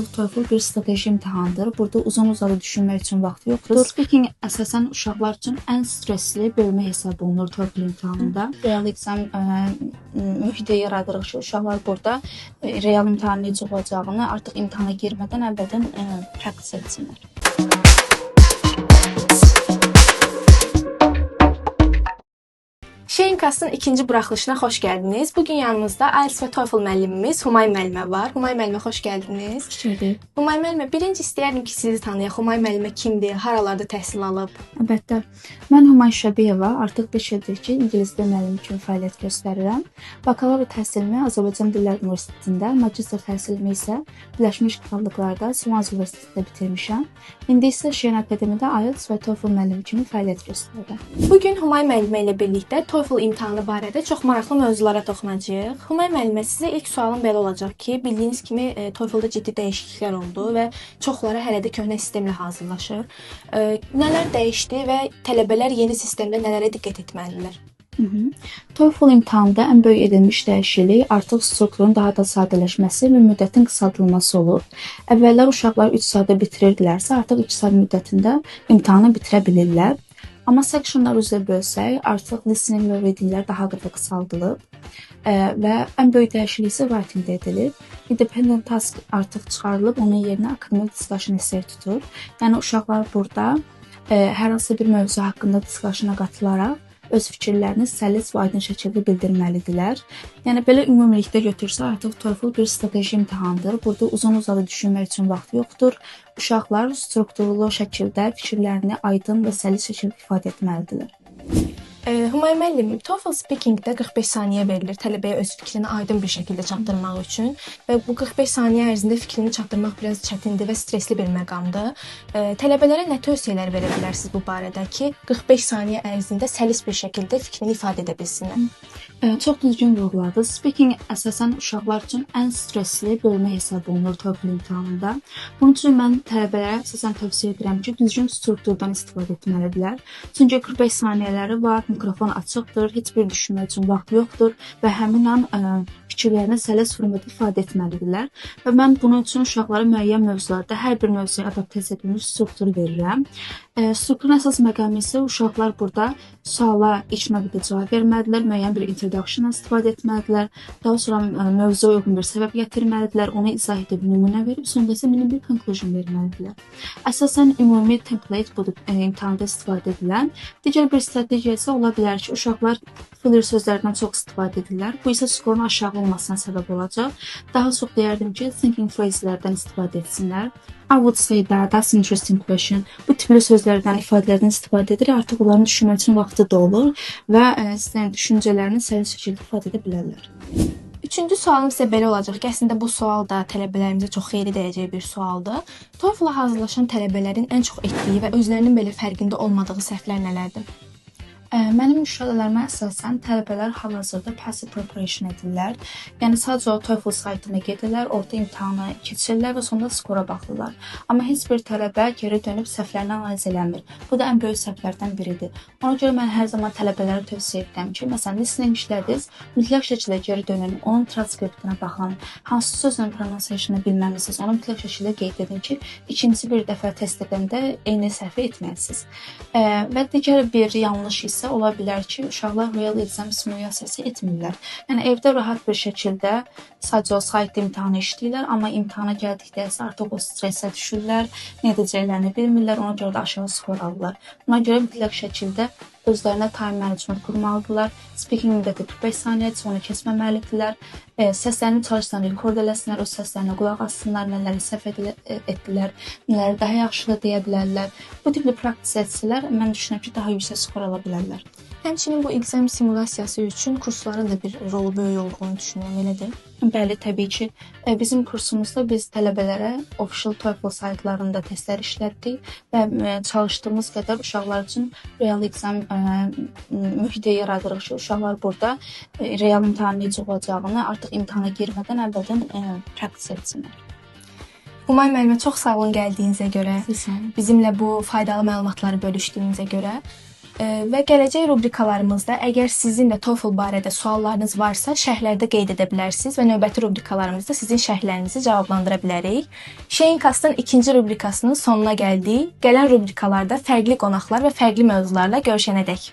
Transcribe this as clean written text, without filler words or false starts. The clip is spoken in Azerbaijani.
TOEFL bir strateji imtahanıdır. Burada uzun-uzadı düşünmək üçün vaxt yoxdur. Speaking əsasən uşaqlar üçün ən stressli bölmə hesab olunur TOEFL imtahanında. Real exam mühiti yaradırıq ki, uşaqlar burada real imtahan necə olacağını artıq imtahana girmədən əvvəldən practice etsinlər. Şeinkastın ikinci buraxılışına xoş gəldiniz. Bugün yanımızda IELTS və TOEFL müəllimimiz Humay müəllimə var. Humay müəllimə xoş gəldiniz. Xoş gördük. Humay müəllimə, birinci istəyərdim ki, sizi tanıyaq. Humay müəllimə kimdir, haralarda təhsil alıb? Əlbəttə. Mən Humay Şəbiyeva, artıq 5 ildir ki, ingilis dili müəllimi kimi fəaliyyət göstərirəm. Bakalavr təhsilimi Azərbaycan Dillər Universitetində, magistr təhsilimi isə Birləşmiş Krallıqlarda Swansea Universitetində bitirmişəm. İndi isə Şeyn Akademiyada IELTS və TOEFL müəllimi kimi fəaliyyət göstərirəm. Bugün Humay müəllimə ilə birlikdə TOEFL imtahanı barədə çox maraqlı mövzulara toxunacağıq. Humay müəllimə, sizə ilk sualım belə olacaq ki, bildiyiniz kimi TOEFL-da ciddi dəyişikliklər oldu və çoxları hələ də köhnə sistemlə hazırlaşır. Nələr dəyişdi və tələbələr yeni sistemdə nələrə diqqət etməlidirlər? TOEFL imtahanında ən böyük edilmiş dəyişiklik artıq strukturun daha da sadələşməsi və müddətin qısaldılması olur. Əvvəllər uşaqlar 3 saatda bitirirdilərsə, artıq 2 saat müddətində imtahanı bitirə bilirlər. Amma sectionlar üzrə bölsək, artıq listening və readinglər daha da qısaldılıb və ən böyük dəyişiklik isə writing-də edilib. Independent task artıq çıxarılıb, onun yerinə academic discussion essay tutur. Yəni uşaqlar burada hər hansı bir mövzu haqqında discussion-a qatılaraq öz fikirlərini səlis və aydın şəkildə bildirməlidirlər. Yəni belə ümumilikdə götürsə, artıq TOEFL bir strateji imtahandır. Burada uzun-uzadı düşünmək üçün vaxt yoxdur. Uşaqlar strukturlu şəkildə fikirlərini aydın və səlis şəkildə ifadə etməlidirlər. Humay müəllim, TOEFL speaking-də 45 saniyə verilir tələbəyə öz fikrini aydın bir şəkildə çatdırmaq üçün və bu 45 saniyə ərzində fikrini çatdırmaq biraz çətindir və stresli bir məqamdır. Tələbələrə nə tövsiyələr verə bilərsiniz bu barədə ki, 45 saniyə ərzində səlis bir şəkildə fikrini ifadə edə bilsinlər? Çox düzgün vurğuladınız. Speaking əsasən uşaqlar üçün ən stressli bölmə hesab olunur TOEFL imtahanında. Bunun üçün mən tələbələrə əsasən tövsiyə edirəm ki, düzgün strukturdan istifadə etməlidirlər. Çünki 45 saniyələri var, mikrofon açıqdır, heç bir düşünmək üçün vaxt yoxdur və həmin an fikirlərini səlis formada ifadə etməlidirlər. Və mən bunun üçün uşaqlara müəyyən mövzularda hər bir mövzuya adaptasiya edilmiş struktur verirəm. Strukturun əsas məqamı isə uşaqlar burada suala ilk növbədə cavab verməlidirlər, müəyyən bir introduction-dan istifadə etməlidirlər, daha sonra mövzuya uyğun bir səbəb gətirməlidirlər, onu izah edib nümunə verib, sonda isə mini bir conclusion verməlidirlər. Əsasən ümumi template budur imtahanda istifadə edilən. Digər bir strategiya isə ola bilər ki, uşaqlar filler sözlərdən çox istifadə edirlər. Bu isə skorun aşağı olmasına səbəb olacaq. Daha çox deyərdim ki, thinking phraselərdən istifadə etsinlər. I would say that, that's an interesting question. Bu tipli sözlərdən, ifadələrdən istifadə edir. Artıq onların düşünmək üçün vaxtı da olur və düşüncələrini səlis şəkildə ifadə edə bilərlər. Üçüncü sualım sizə belə olacaq ki, əslində bu sual da tələbələrimizə çox xeyri dəyəcək bir sualdır. TOEFL-a hazırlaşan tələbələrin ən çox etdiyi və özlərinin belə fərqində olmadığı səhvlər nələrdir? Mənim müşahidələrimə əsasən tələbələr hal-hazırda passive preparation edirlər. Yəni sadəcə o TOEFL saytına gedirlər, orada imtahanı keçirirlər və sonda skora baxırlar. Amma heç bir tələbə geri dönüb səhvlərini analiz eləmir. Bu da ən böyük səhvlərdən biridir. Ona görə mən hər zaman tələbələrə tövsiyə edirəm ki, məsələn, listening işlədiniz, mütləq şəkildə geri dönün, onun transkriptinə baxın, hansı sözün pronunciation-ı bilməmisiniz, onu mütləq şəkildə qeyd edin ki, ikinci bir dəfə test edəndə eyni səhvi etməyəsiniz. Və digər bir yanlış isə ola bilər ki, uşaqlar real exam simulyasiyası etmirlər. Yəni evdə rahat bir şəkildə sadəcə o saytda imtahanı işləyirlər, amma imtahana gəldikdə isə artıq o stressə düşürlər, nə edəcəklərini bilmirlər, ona görə də aşağı skor alırlar. Buna görə mütləq şəkildə özlərinə time management qurmalıdırlar. Speaking müddəti 45 saniyə, onu keçməməlidirlər. Səslərini çalışsınlar, rekord eləsinlər, öz səslərinə qulaq assınlar, nələri səhv etdilər, nələri daha yaxşı da deyə bilərlər. Bu tipli practice etsələr, mən düşünürəm ki, daha yüksək skor ala bilərlər. Həmçinin bu exam simulyasiyası üçün kursların da bir rolu böyük olduğunu düşünürəm, elədir? Bəli, təbii ki. Bizim kursumuzda biz tələbələrə official TOEFL saytlarında testlər işlətdik və çalışdığımız qədər uşaqlar üçün real exam mühiti yaradırıq ki, uşaqlar burada real imtahan necə olacağını artıq imtahana girmədən əvvəldən practice etsinlər. Humay müəllimə, çox sağ olun gəldiyinizə görə, bizimlə bu faydalı məlumatları bölüşdüyünüzə görə. Və gələcək rubrikalarımızda əgər sizin də TOEFL barədə suallarınız varsa, şərhlərdə qeyd edə bilərsiniz və növbəti rubrikalarımızda sizin şərhlərinizi cavablandıra bilərik. Şeyinkastın ikinci rubrikasının sonuna gəldik. Gələn rubrikalarda fərqli qonaqlar və fərqli mövzularla görüşənədək.